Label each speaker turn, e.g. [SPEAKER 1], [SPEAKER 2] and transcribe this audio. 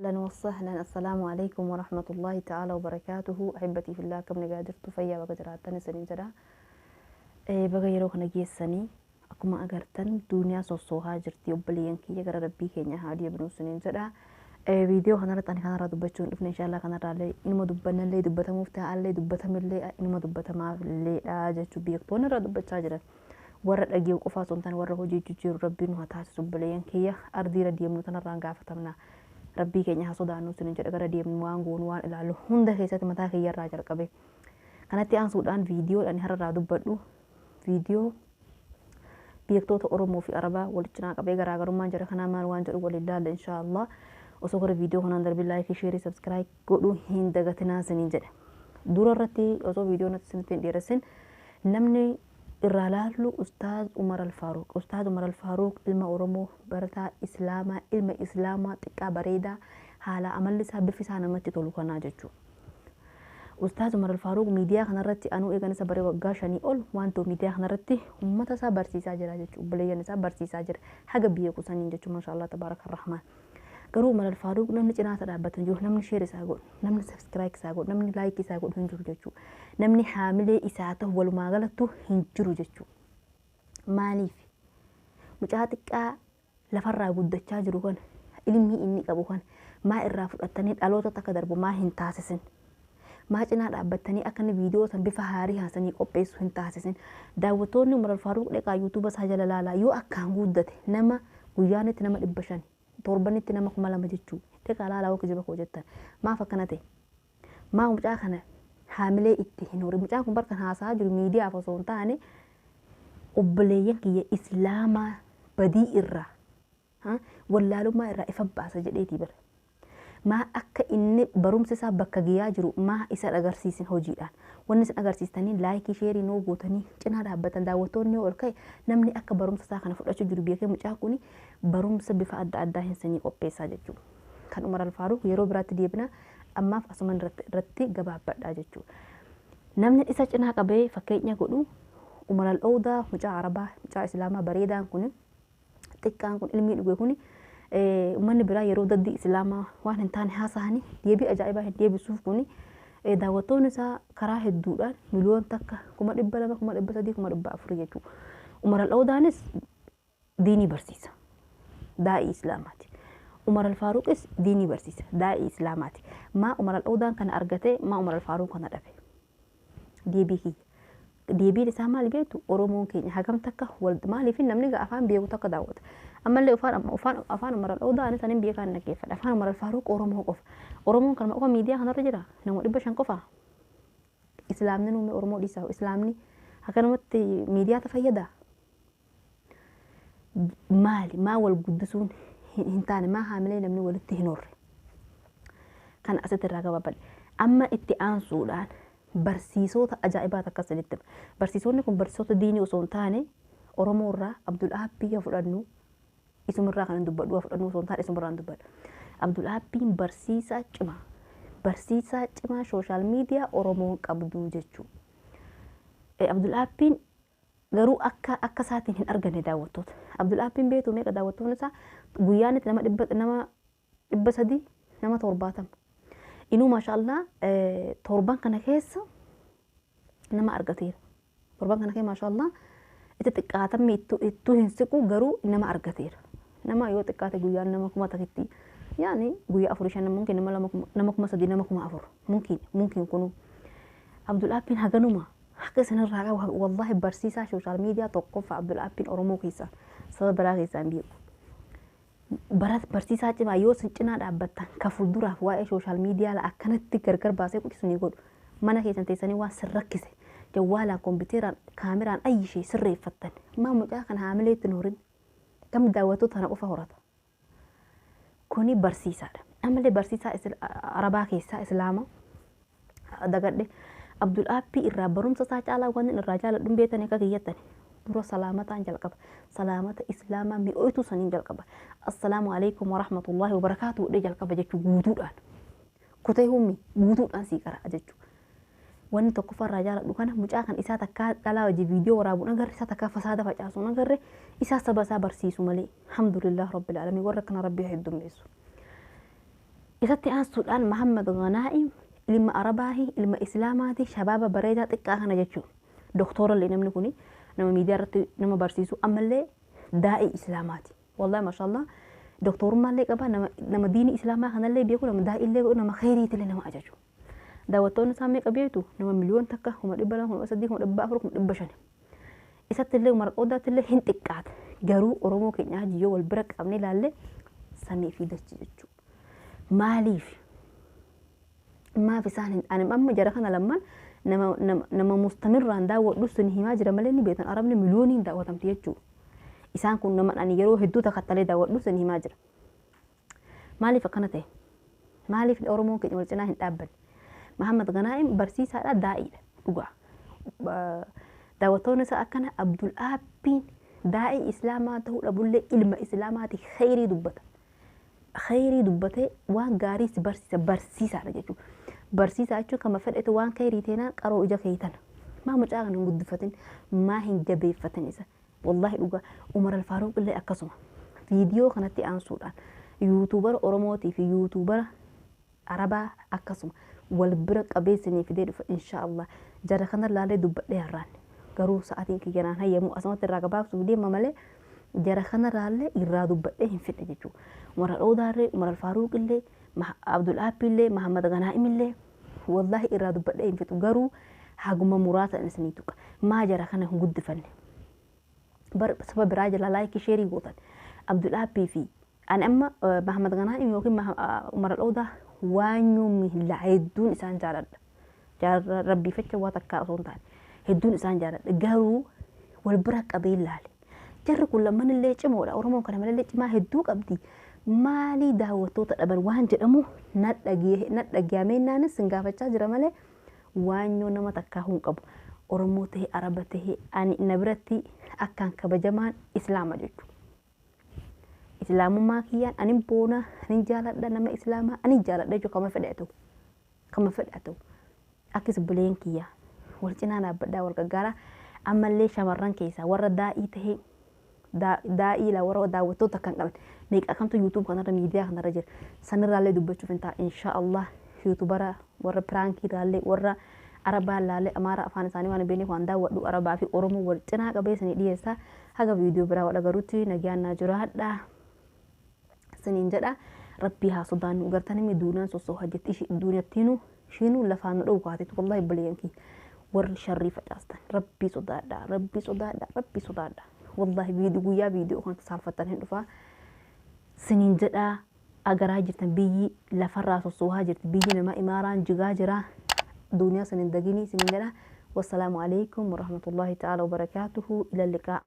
[SPEAKER 1] أهلا وسهلا، السلام عليكم ورحمة الله تعالى وبركاته. أحبتي في الله، كم نقادرت فيا بقدراتنا سنين جرا baga yeroo kana geessanii. Akkuma agartan duniyaa sossoohaa jirti. Obboleeyyan kiyya, gara Rabbii keenya haa deebinu siniin jedha. Viidiyoo kanarratti ani kanarraa dubbachuu hin dhufne. Inshaallah kanarraallee inuma dubbannallee, dubbatamuuf ta'allee, dubbatamillee inuma dubbatamaafilleedha jechuu. Beektoonni irraa dubbachaa jiran warra dhagee'u qofaa osoo hin taane warra hojii jijjiiru Rabbiin nu haa taasisu. Obboleeyyan kiyya, ardiira deemnu tanarraan gaafatamna. Rabbii keenya haa sodaannu siniin jedha. Gara deemnu, waan goonu, waan ilaallu hunda keessatti, mataa kiyyarraa jalqabe. Kanatti aansuudhaan viidiyoodhaan har'arraa dubbadhu viidiyoo beektoota Oromoo fi Arabaa walitti cinaa qabee garaagarummaan jara kanaa maal waan jedhu waliin ilaalla inshaallah. Osoo gara viidiyoo kanaan darbin like, share, subscribe godhuu hin dagatinaa siniin jedha. Dura irratti osoo viidiyoo natti isinitti hin dheeressin, namni irraa laallu Ustaaz Umar Alfaaruq. Ustaaz Umar Alfaaruq ilma Oromoo, barataa Islaamaa, ilma Islaamaa xiqqaa bareedaa, haala amalli isaa, bifi isaa namatti tolu kanaa jechuudha. Ustaaz Umar Alfaaruq miidiyaa kanarratti anuu eegan isa baree waggaa 5 ol waan ta'u miidiyaa kanarratti uummata isaa barsiisaa jira jechuudha. Obboleeyyan isaa barsiisaa jira. Haga biyya kusaniin jechuudha. Maashaallah, tabaaraka rahmaan. Garuu Umar Alfaaruq namni cinaa isaa dhaabbatu hin jiru. Namni share isaa godhu, namni subscribe isaa godhu, namni like isaa godhu hin jiru jechuudha. Namni haamilee isaa ta'u walumaa galattu hin jiru jechuudha. Maaliif? Mucaa xiqqaa lafarraa guddachaa jiru kana, ilmi inni qabu kana maa irraa fudhatanii dhaloota takka darbu maa hin taasisin? Maa cinaa dhaabbattanii akka inni viidiyoo san bifa haarii haasanii qopheessu hin taasisin? Daawwattoonni Umar Alfaaruq dheqaa YouTube isaa jala laalaa, yoo akkaan guddate nama guyyaanitti nama 500, torbanitti nama 2000 jechuu. Dheqaa laalaa, wakka jiba koo jettan. Maaf akkana ta'e? Maa mucaa kana haamilee itti hin horin? Mucaan kun barkan haasaa jiru miidiyaaf osoo hin taane, obboleeyyan kiyya Islaamaa badii irraa, wallaalummaa irraa ifa baasa jedheetii bara. Maa akka inni barumsa isaa bakka gayaa jiru maa isa agarsiisin hojiidhaan? Wanni isin agarsiistanii like, share noo gootanii cinaa dhaabbatan, daawwattoonni ol ka'e, namni akka barumsa isaa kana fudhachuu jiru beekee mucaa kun barumsa bifa adda addaa hin sanyii qopheessaa jechuudha. Kan Umar Alfaaruq yeroo biraatti deebina, ammaaf asuma irratti gabaabbadhaa jechuudha. Namni isa cinaa qabee fakkeenya godhu Umar Al-Oodaa, mucaa Arabaa, mucaa Islaamaa bareedaan kun, xiqqaan kun, ilmii dhuge kun, uummanni biraa yeroo daddii Islaamaa waan hin taane haasa'anii deebii ajaa'ibaa hin deebisuuf. Kun daawwattoonni isaa karaa hedduudhaan 1 miliyoona, 200,000, 300,000, 400,000 jechuudha. Umar Al-Oodaanis diinii barsiisa. Daa'ii Islaamaati. Umar Al-Faaruqis diinii barsiisa. Daa'ii Islaamaati. Maa Umar Al-Oodaan kana argate, maa Umar Al-Faaruq kana dhabe? Deebii kiyya. Deebiin isaa maal beektu? Oromoon keenya hagam takka maaliif namni afaan beeku takka daawwata. Ammallee afaan Umar Al-Oodaa anis anin beekaan dhaggeeffadha. Afaan Umar Al-Faaruq Oromoo qofa. Oromoon kanuma qofa miidiyaa kanarra jira. Nama 500 qofa. Islaamni nuumi Oromoo dhiisaa. Islaamni akkanumatti miidiyaata fayyada. Maali maa wal guddisuun hin taane? Maa haamilee namni walitti hin horre? Kan asitti irraa gabaabadhe. Amma itti aansuudhaan barsiisota ajaa'ibaa takka sanitti. Barsiisonni kun barsiisota diinii osoo hin taane, Oromoo irraa Abdul Aabbii fudhannu, isumarraa kan dubbadhu fudhannu osoo hin taane isumarraa hin dubbadhu. Abdul Aabbiin barsiisaa cimaa. Barsiisaa cimaa social media Oromoon qabdu jechuudha. Abdul Aabbiin garuu akka isaatiin hin arganne daawwattoota. Abdul Aabbiin beektu meeqa daawwattoonni isaa? Guyyaan itti nama 100, nama 300, nama 70. Inuu maashaallah torban kana keessa nama argateera. Torban kana keessa maashaallah itti xiqqaatamni ittuu hin siqu, garuu nama argateera. Nama yoo xiqqaate guyyaan nama 1000tti, yaani guyyaa afur shan, mumkin nama lama, nama 3000, nama 4000 mumkin kunu. Abdul Aabbiin haganuma haqa isinirraa qabu. Wallahi barsiisaa social media tokkoffaa Abdul Aabbiin Oromoo keessa, saba biraa keessaa hin beeku. Barsiisaa cimaa yoo isin cinaa dhaabbattan ka fuulduraaf waa'ee social media akkanatti gargar baasee quxisu ni godhu. Mana keessan teessanii waan sin rakkise jawwaalaan, kompiitaraan, kaameraan ayyishee sirreeffattan. Maa mucaa kana haamilee itti horin? Kam daawwattoota kana qofa horata. Kuni barsiisaadha. Ammallee barsiisaa Arabaa keessaa Islaama dagadhe. Abdul Aabbii irraa barumsa isaa caalaa waan irraa jaaladhu beektanii akka kiyyattan dura salaamataan jalqaba. Salaamata Islaamaa mi'ooytuu saniin jalqaba. "Assalaamu alaikum warahmatullaahi wabarakaatu" jedhee jalqaba jechuu, guutuudhaan. Kutee humni guutuudhaan sii qara'a jechuudha. Wanni tokkoffaa irraa jaaladhu kana, mucaa kan isaa takkaa dhalaa hojii viidiyoo waraabuun agarre, isaa takkaa fasaada facaasuun agarre, isaa saba isaa barsiisu malee. Alhamdulillah rabbil alamin, warra kana Rabbii heddummeessu. Isatti aansuudhaan Mahammad Ganaa'im ilma Arabaahi, ilma Islaamaati, shabaaba bareedaa xiqqaa kana jechuudha. Doktorallee namni kuni nama miidiyaa irratti nama barsiisu, ammallee daa'ii Islaamaati. Wallahi maashaallah, doktorummaallee qaba, nama diinii Islaamaa kanallee beeku, nama daa'illee godhu, nama kheyriitillee nama ajaju. Daawwattoonni isaa meeqa beektu? Nama 1,200,000, 300,000, 400,000, 500,000. Isatti illee Umar Qoodaatti illee hin xiqqaata. Garuu Oromoo keenya hajji yoo wal bira qabnee ilaalle samii fi dachii jechuudha. Maaliif? Maaf isaan hin ani amma jara kana lamaan nama mustamirraan daawwadhu sun himaa jira malee ni beektan, Arabni miliyooniin daawwatamti jechuudha. Isaan kun nama ani yeroo hedduu takattalee daawwadhu sun himaa jira. Maaliif akkana ta'e? Maaliif Oromoon keenya wal cinaa hin dhaabbanne? Mahammad Ganaa'im barsiisaadha, daa'iidha dhugaa. Daawwattoonni isaa akkana. Abdul Aabbiin daa'ii Islaamaa ta'uu dhabullee ilma Islaamaati, kheyrii dubbata. Kheyrii dubbatee waan gaarii si barsiisa, barsiisaadha jechuudha. Barsiisaa jechuun kama fedhetu waan kheyrii teenaan qaroo ija keeytana. Maa mucaa kana hin guddifatin, maa hin jabeeffatin isa? Wallahi dhugaa, Umar Alfaaruq illee akkasuma. Viidiyoo kanatti aansuudhaan YouTubera Oromootii fi YouTubera Arabaa akkasuma wal bira qabeessinii fidee dhufa insha Allah. Jara kana laalee dubbadhee har'aan. Garuu sa'aatiin kiyya naan hayyamu, asumatti irraa gabaabsuuf deema malee jara kana laallee irraa dubbadhee hin fidhe jechuudha. Umar Al-Odaarree, Umar Alfaaruq illee, Abdul Aabbi illee, Mahammad Ganaa'im illee wallahi irraa dubbadhee hin fixu, garuu haguma muraasa isinii tuqa. Maa jara kana hin guddifanne? Bar saba biraa jala like share gootan. Abdul Aabbii fi ani amma Mahammad Ganaa'im yookiin Umar Al-Odaa waan yoomii hedduun isaan jaaladha. Rabbiifacha waa takkaa osoo hin taane hedduun isaan jaaladha. Garuu wal bira qabee ilaale. Jarri kun lamaan cimoodha. Oromoon kana malallee cimaa hedduu qabdi. Maalii daawwattoota dhaban waan jedhamu na dhagayameenaanis sin gaafachaa jira malee waanyoo nama takkaa hin qabu. Oromoo ta'e, Araba ta'e, ani na biratti akkaan kabajamaan Islaama jechuudha. Islaamummaa kiyyaan anin boona, anin jaaladha nama Islaamaa, anin jaaladha jechuudha kama fedhe ta'u. Kama fedhe ta'u. Akkis buleen kiyya wal cinaa dhaabbadhaa, wal gargaaraa. Ammallee shamarran keessaa warra daa'ii tahee, daa'ii la warra daawwattoota kan qaban meeqa kamtu YouTube kanarra, miidiyaa kanarra jira, sanirraallee dubbachuuf hin ta'a insha Allah. YouTubera warra prankii irraallee, warra Arabaa laalee, Amaara afaan isaanii waan hin beekneef waan daawwadhu Arabaa fi Oromoo wal cinaa qabee isinii dhiyeessa. Haga viidiyoo biraa wal agarutti nagaan naa jiraadha siniin jedha. Rabbii haa sodaannu. Gartanii duunaan sossoohaa jirti, duuniyattiinuu ishiinuu lafaan nu dhowwu kaateetu. Wallahi buleeyyan kiyya, warri sharrii facaastan rabbii sodaadha, rabbii sodaadha, rabbii sodaadha. Wallahi viidiyoo guyyaa viidiyoo kan saalfattan hin dhufaa siniin jedhaa. Agaraa jirtan, biyyi lafarraa sossoohaa jirti, biyyi nama imaaraan jigaa jira. Duniyaa sinin daginii sinin jedha. Wassalaamu alaikum warahmatullahi ta'ala wabarakaatuhu, ila liqaa.